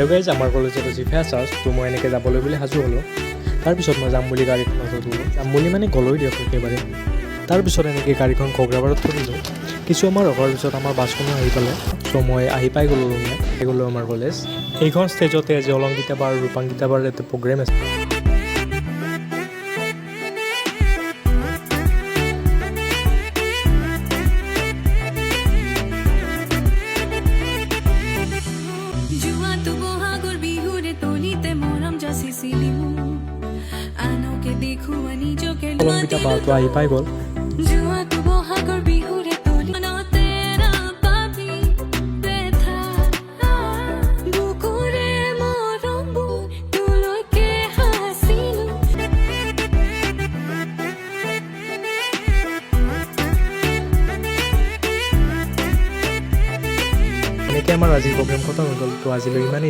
Hello' guys, আমাৰ কলেজত আজি ফ্ৰেচাৰ্ছ। তো মই এনেকৈ যাবলৈ বুলি সাজু হ'লোঁ। তাৰপিছত মই যাম বুলি গাড়ীখনত উঠিলোঁ। যাম বুলি মানে গ'লোৱেই দিয়ক একেবাৰে। তাৰপিছত এনেকৈ গাড়ীখন ঘগ্ৰাপাৰত থৈ দিলোঁ। কিছু সময় ৰখাৰ পিছত আমাৰ বাছখনো আহি পালে। চ' মই আহি পাই গ'লোঁ, ৰঙিয়াত আহি গ'লোঁ। আমাৰ কলেজ এইখন ষ্টেজতে আজি অলংকিতা বাৰ, ৰূপাংকিতা বাৰ এটা প্ৰগ্ৰেম আছে। যোৱাটো বহাগৰ বিহুৰে তলিতে মৰম যাচিছিলি মোক, আনকে দেখুওৱা নিজকে। অলংকিতা বাৰটো আহি পাই গ'ল। যোৱাটো বহাগৰ বিহুৰে তলি মনতে নাপাবি বেথা, বুকুৰে মৰমবোৰ তোলৈকে সাঁচিলো। এনেকৈ আমাৰ আজিৰ প্ৰগ্ৰেম খতম হৈ গ'ল। তো আজিলৈ ইমানেই।